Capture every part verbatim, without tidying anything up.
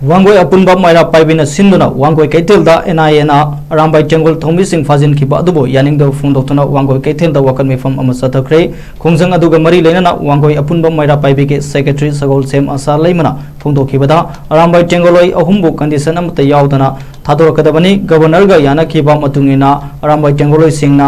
ꯋꯥꯡꯒꯣꯏ ꯑꯄꯨꯟꯕ ꯃꯩꯔꯥ ꯄꯥꯏꯕꯤꯅ ꯁꯤꯟꯗꯨꯅ ꯋꯥꯡꯒꯣꯏ ꯀꯩꯊꯦꯜꯗ ꯑꯦꯟ ꯑꯥꯏ ꯑꯦꯅ ꯑꯔꯥꯝꯕꯥꯏ ꯇꯦꯡꯒꯣꯜ ꯊꯧꯃꯤꯁꯤꯡ ꯐꯥꯖꯤꯟꯈꯤꯕ ꯑꯗꯨꯕꯨ ꯌꯥꯅꯤꯡꯗꯕ ꯐꯣꯡꯗꯣꯛꯇꯨꯅ ꯋꯥꯡꯒꯣꯏ ꯀꯩꯊꯦꯜꯗ ꯋꯥꯀꯠ ꯃꯤꯐꯝ ꯑꯃ ꯆꯠꯊꯈ꯭ꯔꯦ꯫ ꯈꯣꯡꯖꯪ ꯑꯗꯨꯒ ꯃꯔꯤ ꯂꯩꯅꯅ ꯋꯥꯡꯒꯣꯏ ꯑꯄꯨꯟꯕ ꯃꯩꯔꯥ ꯄꯥꯏꯕꯤꯒꯤ ꯁꯦꯀ꯭ꯔꯦꯇꯔꯤ ꯁꯒꯣꯜꯁꯦꯝ ꯑꯁꯥ ꯂꯩꯃꯅ ꯐꯣꯡꯗꯣꯛꯈꯤꯕꯗ ꯑꯔꯥꯝꯕꯥꯏ ꯇꯦꯡꯒꯣꯜꯍꯣꯏ ꯑꯍꯨꯝꯕꯨ ꯀꯟꯗꯤꯁꯟ ꯑꯃꯠꯇ ꯌꯥꯎꯗꯅ ꯊꯥꯗꯣꯔꯛꯀꯗꯕꯅꯤ꯫ ꯒꯕꯔꯅꯔꯒ ꯌꯥꯅꯈꯤꯕ ꯃꯇꯨꯡ ꯏꯟꯅ ꯑꯔꯥꯝꯕꯥꯏ ꯇꯦꯡꯒꯣꯜꯍꯣꯏꯁꯤꯡꯅ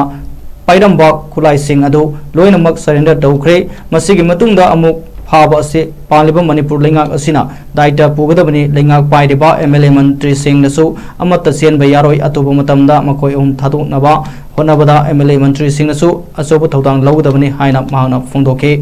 ꯄꯥꯏꯔꯝꯕ ꯈꯨꯠꯂꯥꯏꯁꯤꯡ ꯑꯗꯨ ꯂꯣꯏꯅꯃꯛ ꯁꯔꯦꯟꯗꯔ ꯇꯧꯈ꯭ꯔꯦ꯫ ꯃꯁꯤꯒꯤ ꯃꯇꯨꯡꯗ ꯑꯃꯨꯛ ꯐꯥꯕ ꯑꯁꯤ ꯄꯥꯜꯂꯤꯕ ꯃꯅꯤꯄꯨꯔ ꯂꯩꯉꯥꯛ ꯑꯁꯤꯅ ꯗꯥꯏꯇ ꯄꯨꯒꯗꯕꯅꯤ꯫ ꯂꯩꯉꯥꯛ ꯄꯥꯏꯔꯤꯕ ꯑꯦꯝ ꯑꯦꯜ ꯑꯦ ꯃꯟꯇ꯭ꯔꯤꯁꯤꯡꯅꯁꯨ ꯑꯃꯠꯇ ꯆꯦꯟꯕ ꯌꯥꯔꯣꯏ꯫ ꯑꯇꯣꯞꯄ ꯃꯇꯝꯗ ꯃꯈꯣꯏ ꯑꯍꯨꯝ ꯊꯥꯗꯣꯛꯅꯕ ꯍꯣꯠꯅꯕꯗ ꯑꯦꯝ ꯑꯦꯜ ꯑꯦ ꯃꯟꯇ꯭ꯔꯤꯁꯤꯡꯅꯁꯨ ꯑꯆꯧꯕ ꯊꯧꯗꯥꯡ ꯂꯧꯒꯗꯕꯅꯤ ꯍꯥꯏꯅ ꯃꯍꯥꯛꯅ ꯐꯣꯡꯗꯣꯛꯈꯤ꯫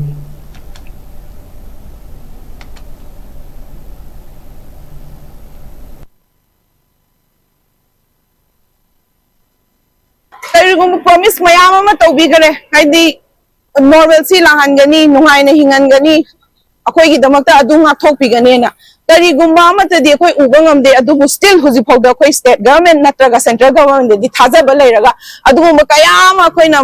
ꯀꯔꯤꯒꯨꯝꯕ ꯄ꯭ꯔꯣꯃꯤꯁ ꯃꯌꯥꯝ ꯑꯃ ꯇꯧꯕꯤꯈꯔꯦ, ꯍꯥꯏꯗꯤ ꯅꯣꯔꯃꯦꯜꯁꯤ ꯂꯥꯛꯍꯟꯒꯅꯤ, ꯅꯨꯡꯉꯥꯏꯅ ꯍꯤꯡꯍꯟꯒꯅꯤ, ꯑꯩꯈꯣꯏꯒꯤꯗꯃꯛꯇ ꯑꯗꯨ ꯉꯥꯛꯊꯣꯛꯄꯤꯒꯅꯦꯅ꯫ ꯀꯔꯤꯒꯨꯝꯕ ꯑꯃꯠꯇꯗꯤ ꯑꯩꯈꯣꯏ ꯎꯕ ꯉꯝꯗꯦ, ꯑꯗꯨꯕꯨ ꯁ꯭ꯇꯤꯜ ꯍꯧꯖꯤꯛ ꯐꯥꯎꯗ ꯑꯩꯈꯣꯏ ꯁ꯭ꯇꯦꯠ ꯒꯚꯔꯟꯃꯦꯟ ꯅꯠꯇ꯭ꯔꯒ ꯁꯦꯟꯇ꯭ꯔꯦꯜ ꯒꯚꯔꯟꯃꯦꯟꯗꯗꯤ ꯊꯥꯖꯕ ꯂꯩꯔꯒ ꯑꯗꯨꯒꯨꯝꯕ ꯀꯌꯥ ꯑꯃ ꯑꯩꯈꯣꯏꯅ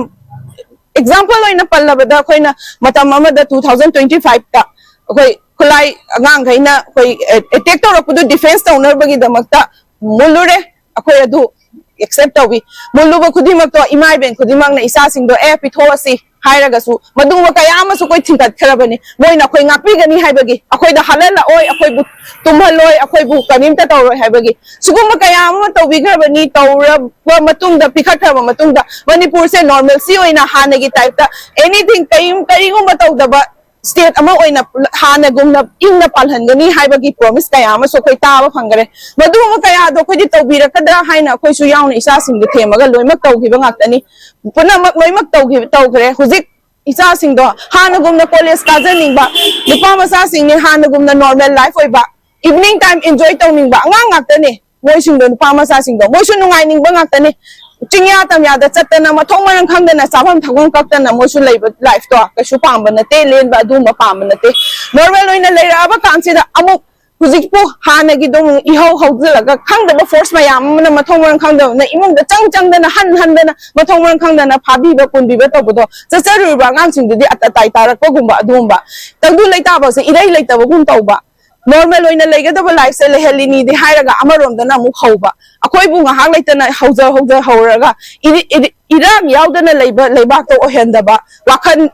ꯑꯦꯛꯖꯥꯝꯄꯜ ꯑꯣꯏꯅ ꯄꯜꯂꯕꯗ ꯑꯩꯈꯣꯏꯅ ꯃꯇꯝ ꯑꯃꯗ two thousand twenty five ꯇ ꯑꯩꯈꯣꯏ ꯈꯨꯠꯂꯥꯏ ꯑꯉꯥꯡꯈꯩꯅ ꯑꯩꯈꯣꯏ ꯑꯦꯇꯦꯛ ꯇꯧꯔꯛꯄꯗꯨ ꯗꯤꯐꯦꯟꯁ ꯇꯧꯅꯕꯒꯤꯗꯃꯛꯇ ꯃꯨꯜꯂꯨꯔꯦ꯫ ꯑꯩꯈꯣꯏ ꯑꯗꯨ ꯑꯦꯛꯁꯦꯞ ꯇꯧꯏ꯫ ꯃꯨꯜꯂꯨꯕ ꯈꯨꯗꯤꯡꯃꯛꯇꯣ ꯏꯃꯥ ꯏꯕꯦꯟ ꯈꯨꯗꯤꯡꯃꯛꯅ ꯏꯆꯥꯁꯤꯡꯗꯣ ꯑꯦ ꯄꯤꯊꯣꯛꯑꯁꯤ ꯍꯥꯏꯔꯒꯁꯨ ꯃꯗꯨꯒꯨꯝꯕ ꯀꯌꯥ ꯑꯃꯁꯨ ꯑꯩꯈꯣꯏ ꯊꯤꯡꯒꯠꯈ꯭ꯔꯕꯅꯤ꯫ ꯃꯣꯏꯅ ꯑꯩꯈꯣꯏ ꯉꯥꯛꯄꯤꯒꯅꯤ ꯍꯥꯏꯕꯒꯤ, ꯑꯩꯈꯣꯏꯗ ꯍꯜꯍꯜꯂꯛꯑꯣꯏ, ꯑꯩꯈꯣꯏꯕꯨ ꯇꯨꯝꯍꯜꯂꯣꯏ, ꯑꯩꯈꯣꯏꯕꯨ ꯀꯔꯤꯝꯇ ꯇꯧꯔꯣꯏ ꯍꯥꯏꯕꯒꯤ ꯁꯤꯒꯨꯝꯕ ꯀꯌꯥ ꯑꯃ ꯇꯧꯕꯤꯈ꯭ꯔꯕꯅꯤ꯫ ꯇꯧꯔꯕ ꯃꯇꯨꯡꯗ, ꯄꯤꯈꯠꯈ꯭ꯔꯕ ꯃꯇꯨꯡꯗ ꯃꯅꯤꯄꯨꯔꯁꯦ ꯅꯣꯔꯃꯦꯜꯁꯤ ꯑꯣꯏꯅ ꯍꯥꯟꯅꯒꯤ ꯇꯥꯏꯞꯇ ꯑꯦꯅꯤꯊꯤꯡ ꯀꯔꯤꯝ ꯀꯔꯤꯒꯨꯝꯕ ꯇꯧꯗꯕ ꯁ꯭ꯇꯦꯠ ꯑꯃ ꯑꯣꯏꯅ ꯍꯥꯟꯅꯒꯨꯝꯅ ꯏꯪꯅ ꯄꯥꯜꯍꯟꯒꯅꯤ ꯍꯥꯏꯕꯒꯤ ꯄ꯭ꯔꯣꯃꯤꯁ ꯀꯌꯥ ꯑꯃꯁꯨ ꯑꯩꯈꯣꯏ ꯇꯥꯕ ꯐꯪꯈꯔꯦ꯫ ꯃꯗꯨꯒꯨꯝꯕ ꯀꯌꯥꯗꯣ ꯑꯩꯈꯣꯏꯗꯤ ꯇꯧꯕꯤꯔꯛꯀꯗ꯭ꯔꯥ ꯍꯥꯏꯅ ꯑꯩꯈꯣꯏꯁꯨ ꯌꯥꯎꯅ ꯏꯆꯥꯁꯤꯡꯗꯨ ꯊꯦꯝꯃꯒ ꯂꯣꯏꯅꯃꯛ ꯇꯧꯈꯤꯕ ꯉꯥꯛꯇꯅꯤ꯫ ꯄꯨꯝꯅꯃꯛ ꯂꯣꯏꯅꯃꯛ ꯇꯧꯈꯤꯕ ꯇꯧꯈ꯭ꯔꯦ꯫ ꯍꯧꯖꯤꯛ ꯏꯆꯥꯁꯤꯡꯗꯣ ꯍꯥꯟꯅꯒꯨꯝꯅ ꯀꯣꯂꯦꯖ ꯀꯥꯖꯅꯤꯡꯕ ꯅꯨꯄꯥ ꯃꯆꯥꯁꯤꯡꯅꯤ, ꯍꯥꯟꯅꯒꯨꯝꯅ ꯅꯣꯔꯃꯦꯜ ꯂꯥꯏꯐ ꯑꯣꯏꯕ, ꯏꯚꯤꯅꯤꯡ ꯇꯥꯏꯝ ꯏꯟꯖꯣꯏ ꯇꯧꯅꯤꯡꯕ ꯑꯉꯥꯡ ꯉꯥꯛꯇꯅꯦ꯫ ꯃꯣꯏꯁꯤꯡꯗꯣ, ꯅꯨꯄꯥ ꯃꯆꯥꯁꯤꯡꯗꯣ, ꯃꯣꯏꯁꯨ ꯅꯨꯡꯉꯥꯏꯅꯤꯡꯕ ꯉꯥꯛꯇꯅꯦ꯫ ꯆꯤꯡꯌꯥ ꯇꯝꯌꯥꯗ ꯆꯠꯇꯅ, ꯃꯊꯣꯡ ꯃꯔꯝ ꯈꯪꯗꯅ, ꯆꯥꯐꯝ ꯊꯛꯐꯝ ꯀꯛꯇꯅ ꯃꯣꯏꯁꯨ ꯂꯩꯕ ꯂꯥꯏꯐꯇꯣ ꯀꯩꯁꯨ ꯄꯥꯝꯕ ꯅꯠꯇꯦ, ꯂꯦꯟꯕ ꯑꯗꯨꯒꯨꯝꯕ ꯄꯥꯝꯕ ꯅꯠꯇꯦ꯫ ꯅꯣꯔꯃꯦꯜ ꯑꯣꯏꯅ ꯂꯩꯔꯛꯑꯕ ꯀꯥꯟꯁꯤꯗ ꯑꯃꯨꯛ ꯍꯧꯖꯤꯛꯄꯨ ꯍꯥꯟꯅꯒꯤꯗꯣ ꯑꯃꯨꯛ ꯏꯍꯧ ꯍꯧꯖꯤꯜꯂꯒ, ꯈꯪꯗꯕ ꯐꯣꯔꯁ ꯃꯌꯥꯝ ꯑꯃꯅ ꯃꯊꯣꯡ ꯃꯔꯝ ꯈꯪꯗꯕꯅ ꯏꯃꯨꯡꯗ ꯆꯪ ꯆꯪꯗꯅ, ꯍꯟ ꯍꯟꯗꯅ, ꯃꯊꯣꯡ ꯃꯔꯝ ꯈꯪꯗꯅ ꯐꯥꯕꯤꯕ ꯄꯨꯟꯕꯤꯕ ꯇꯧꯕꯗꯣ, ꯆꯠꯆꯔꯨꯔꯤꯕ ꯑꯉꯥꯡꯁꯤꯡꯗꯨꯗꯤ ꯑꯇ-, ꯑꯇꯥꯏ ꯇꯥꯔꯛꯄꯒꯨꯝꯕ ꯑꯗꯨꯒꯨꯝꯕ, ꯇꯪꯗꯨ ꯂꯩꯇꯥꯕꯁꯦ ꯏꯔꯩ ꯂꯩꯇꯕꯒꯨꯝ ꯇꯧꯕ꯫ ꯅꯣꯔꯃꯦꯜ ꯑꯣꯏꯅ ꯂꯩꯒꯗꯕ ꯂꯥꯏꯐꯁꯦ ꯂꯩꯍꯜꯂꯤꯅꯤꯗꯤ ꯍꯥꯏꯔꯒ ꯑꯃꯔꯣꯝꯗꯅ ꯑꯃꯨꯛ ꯍꯧꯕ, ꯑꯩꯈꯣꯏꯕꯨ ꯉꯥꯏꯍꯥꯛ ꯂꯩꯇꯅ ꯍꯧꯖ ꯍꯧꯖ ꯍꯧꯔꯒ ꯏꯔꯤ- ꯏꯔꯤ- ꯏꯔꯥꯡ ꯌꯥꯎꯗꯅ ꯂꯩꯕ ꯂꯩꯕꯥꯛꯇ ꯑꯣꯏꯍꯟꯗꯕ, ꯋꯥꯈꯜ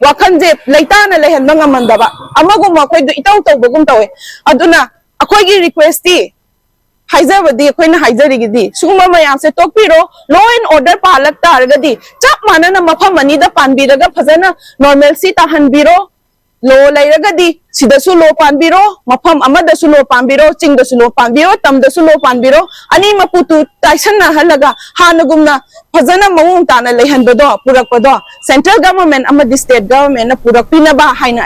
ꯋꯥꯈꯜꯁꯦ ꯂꯩꯇꯥꯅ ꯂꯩꯍꯟꯕ ꯉꯝꯍꯟꯗꯕ ꯑꯃꯒꯨꯝ ꯑꯩꯈꯣꯏꯗ ꯏꯇꯧ ꯇꯧꯕꯒꯨꯝ ꯇꯧꯋꯦ꯫ ꯑꯗꯨꯅ ꯑꯩꯈꯣꯏꯒꯤ ꯔꯤꯀ꯭ꯋꯦꯁꯇꯤ, ꯍꯥꯏꯖꯕꯗꯤ ꯑꯩꯈꯣꯏꯅ ꯍꯥꯏꯖꯔꯤꯒꯤꯗꯤ ꯁꯤꯒꯨꯝꯕ ꯃꯌꯥꯝꯁꯦ ꯇꯣꯛꯄꯤꯔꯣ꯫ Law and order ꯄꯥꯜꯂꯛ ꯇꯥꯔꯒꯗꯤ ꯆꯞ ꯃꯥꯟꯅꯅ ꯃꯐꯝ ꯑꯅꯤꯗ ꯄꯥꯟꯕꯤꯔꯒ ꯐꯖꯅ ꯅꯣꯔꯃꯦꯜꯁꯤ ꯇꯥꯍꯟꯕꯤꯔꯣ꯫ ꯂꯣ ꯂꯩꯔꯒꯗꯤ ꯁꯤꯗꯁꯨ ꯂꯣ ꯄꯥꯟꯕꯤꯔꯣ, ꯃꯐꯝ ꯑꯃꯗꯁꯨ ꯂꯣ ꯄꯥꯟꯕꯤꯔꯣ, ꯆꯤꯡꯗꯁꯨ ꯂꯣ ꯄꯥꯟꯕꯤꯔꯣ, ꯇꯝꯗꯁꯨ ꯂꯣ ꯄꯥꯟꯕꯤꯔꯣ, ꯑꯅꯤꯃꯛꯄꯨ ꯇꯨ ꯇꯥꯏꯁꯟꯅꯍꯜꯂꯒ ꯍꯥꯟꯅꯒꯨꯝꯅ ꯐꯖꯅ ꯃꯑꯣꯡ ꯇꯥꯅ ꯂꯩꯍꯟꯕꯗꯣ ꯄꯨꯔꯛꯄꯗꯣ central government ꯑꯃꯗꯤ state governmentꯅ ꯄꯨꯔꯛꯄꯤꯅꯕ ꯍꯥꯏꯅ ꯑꯩ